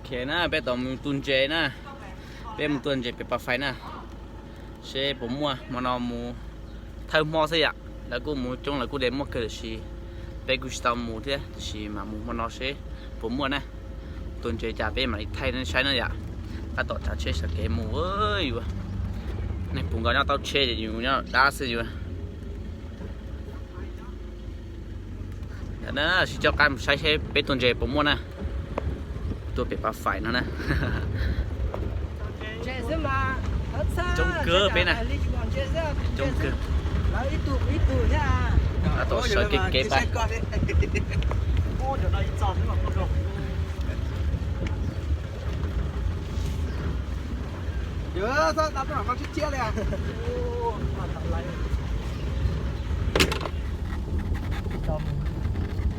Ok na, peb tau mus tua ntses na, peb mus tua ntses pem Pas Fais na, seb puas muaj. Hmo no mus thawj hmo xwb yom, lawv kuj mus coob, lawv kuj de muaj kawg, tiam sis peb kuj tsis tau mus thiab, tiam sis mam mus hmo no seb puas muaj na. Tua ntses cas peb mam li thaij nej saib na yom. Tab tom tsav tsheb sawv kev mus yuav, nej puas nkaus nyob taub tsheb ces yus nyob dab xwb yuav. Ntawm na, sib coj qab mus saib seb peb tua ntses puas muaj na. Tua pem Pas Fais no na. Coob kawg peb na. Coob kawg. Tab tom sawv kev kev pais.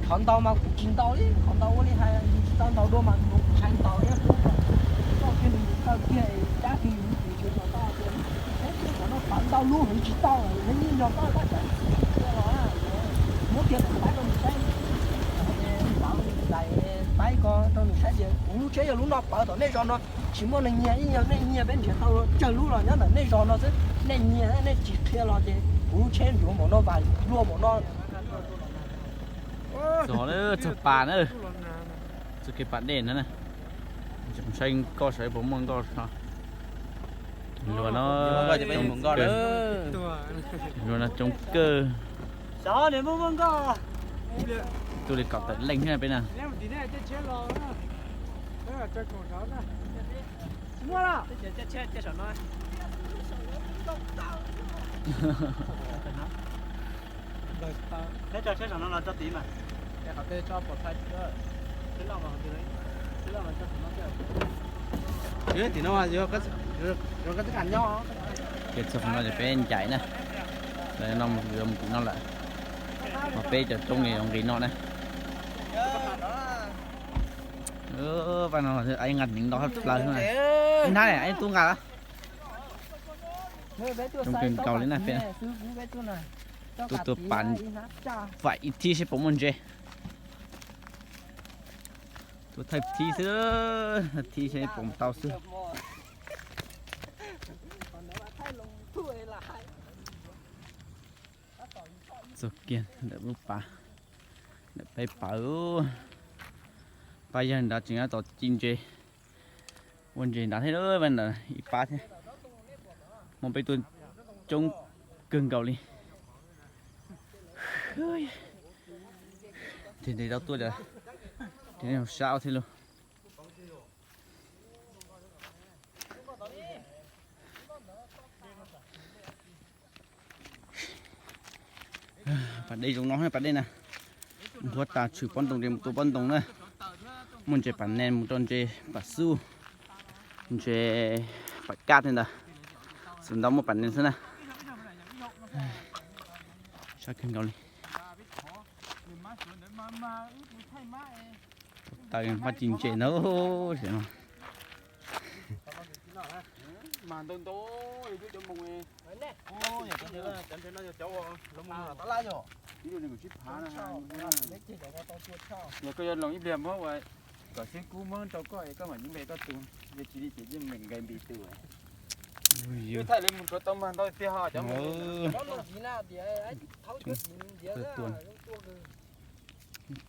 Qhov ntau mas kuv tsis ntau li, qhov ntau ua li hais yus tsis tau ntau dua mas nws ntshai ntau thiab. Koj kiag nws kaw kiag dab kiag yus tus tsis tau tau tias, qhov no pawv ntau lub heev tsis tau, nws yeej yog koj tab tseem los muab kiag daim paib rau nws saib, daim paib ko rau nws saib tias kuv lub tsheb yog lub no pawv tom nej zos no tsis muaj neeg nyiag, ib yam nej nyiag peb nrhiav tau tsawg lub los nyob ntawm nej zos no xwb, nej nyiag nej tsis qhia los ces kuv lub tsheb ntsuav npaum no vas luaj npaum no. Txog na, txog pas na, txog kev pas dej na, saib nkoj saib puas muaj nkoj no. Luag no, luag no coob kawg. Tuaj li kaum tawm leej thiab peb na. Tim no, ces txog qhov no ces peb ncaim na, lawv no yuav mus tim no lawm, ho peb cov coob li nqis no na. Pab no ai nqa hneev ntau hab plaws na. Nab, ai tub nqa, coob kawg nkaus li na peb. Tuaj tua pas faim ib thib seb puas muaj ntses. Tua thawj thib xwb, thawj thib seb puas tau xwb. Txog kiag ntawm lub pas, ntawm peb pawv, pab yawg nrad tseem tab tom ci ntses, ua ntses nrad thiab ntawm ib pab thiab. Hmo peb tuaj coob kawg nkaus li. Ces ntes tau tuaj, ces nej sab thiab lauj. Pas dej zoo no, pas dej na. Nqhuab tas tshwm pob ntoo ces mus tua pob ntoo na. Muaj ntses pas nees mus rau ntses pas xub, ntses pas kab tej ntawd. Xus ntau muaj pas nees xwb na. Sab kawg nkaus li. Taw maj ci ntses ntag no. Yog koj yuav loos ib pliag muab ua kom xib kub muab rau koj es koj mam npe koj tus, yog tsis li ces yeej nqes npe tus. Thaij li mus tsuav tau mag ntau tiag ho cov mus.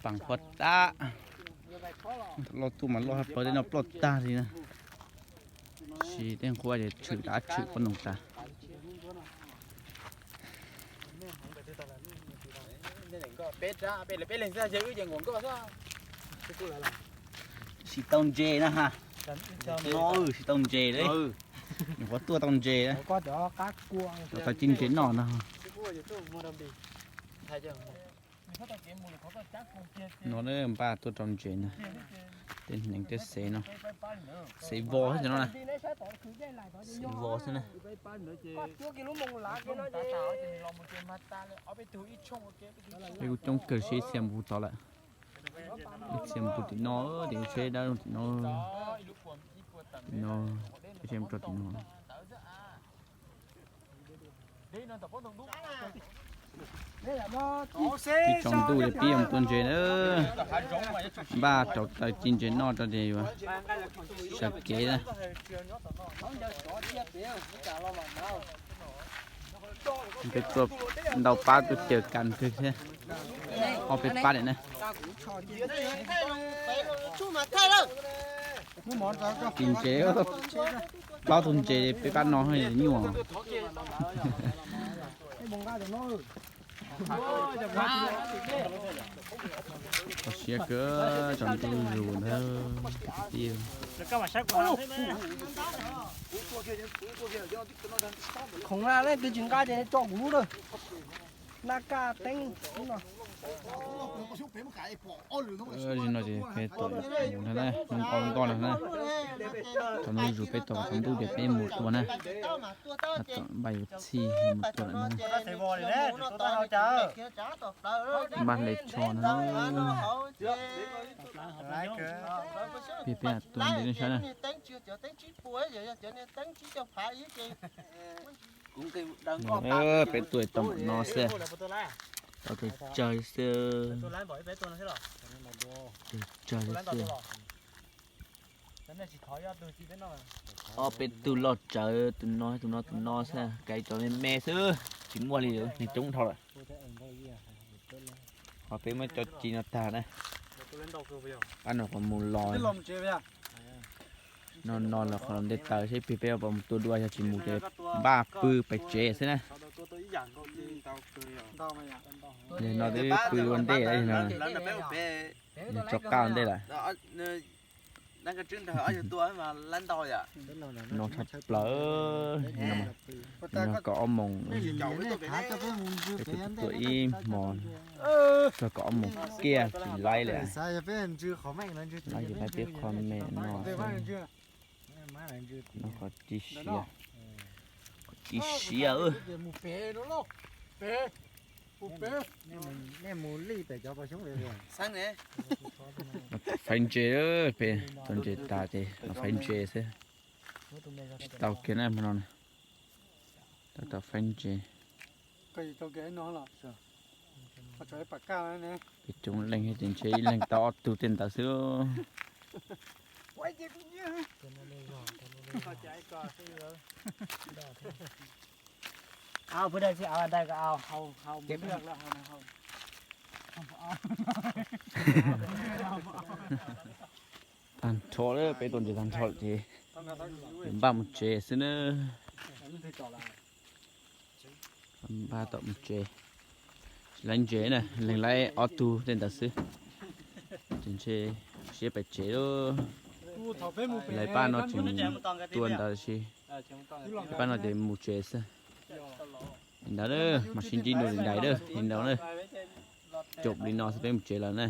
Pam huab tab. Loj tuaj mas loj hab plaws tej no ploj tag li na. Sis tej nqhuab ces tshwm dab tshwm pob ntoo tas. Tsis tau ntses na ha. No tsis tau ntses li. Nyuam qhuav tuaj tau ntses, tau ci ntses noj no. No npaj tuaj rau ntses na. Tej hneev tej xev no, xev vos xwb no na. Xev vos xwb na. Peb kuj coob kawg, seb ib txhia mus tod lawm. Ib txhia mus tim no, tim lub tsheb dawb tim no. Tim no, ib txhia mus rau tim no. Pib tsaus ntuj ces pib yuav mus tua ntses na. Npaj rauv taws ci ntses noj rau ces yuav sawv kev na. Peb tuaj ntau pab tuaj caw kas kawg thiab. Ob peb pab li na. Ci ntses, plaub tug ntses peb pab no nyuaj. Kho siab kawg, tsaus ntuj zus ntag. Khoom na leej twg tsis nqa ces tso kuv lub na. Na kaj teeb no. Zim no ces peb tom mus no na, hnub nkauj nkauj no na. Tsaus ntuj zus peb tom tsaus ntuj ces peb mus tua na. Npaj yuav txhij mus tua lawm na. Npaj hle tsho no. Peb peb tua ntses nej saib na. Peb tuaj tau npaum no xwb. Tau tus tsawg xwb. Tus tsawg xwb. Ob peb tug loj tsawv, tus no tus no tus no xwb, kaiv cov me me xwb, tsis muaj li, neeg coob dhau lawm. Qhov peb muab cov ci no tag na, pab no qhov mus los no, no los qhov ntej taws seb peb peb puas mus tua dua, yog tsis mus ces npaj pw pem tsev xwb na. Yog no twb pw ua ntej no, yog tso qab ua ntej lawm. No tshaj plaws, no kom ob moos, peb tua ib hmo txog kom ob moos kiag tsis laib li. Laib ces laib peb qho me no xwb. No qhov ci siav, qhov ci siav. Faib ntses, peb tua ntses tas ces los faib ntses xwb. Tsis tau kiag na hmo no, tau faib ntses. Peb coob leej ces ntshe ib leeg tau ob tug tej ntawd xwb. Tag nrho lawm, peb tua ntses tag nrho lawm ces npaj mus tsev xwb na. Npaj tom mus tsev, tsis laib ntses na, leeg laib ob tug tej ntawd xwb. Ces ntshe siab pem tsev lawm. Lawv pab no tseem tua ntawd sis, pab no ces mus tsev xwb. Li ntawd na, mam sib ntsib dua li ntawd na, li ntawd na. Caum li no xwb peb mus tsev lawm na.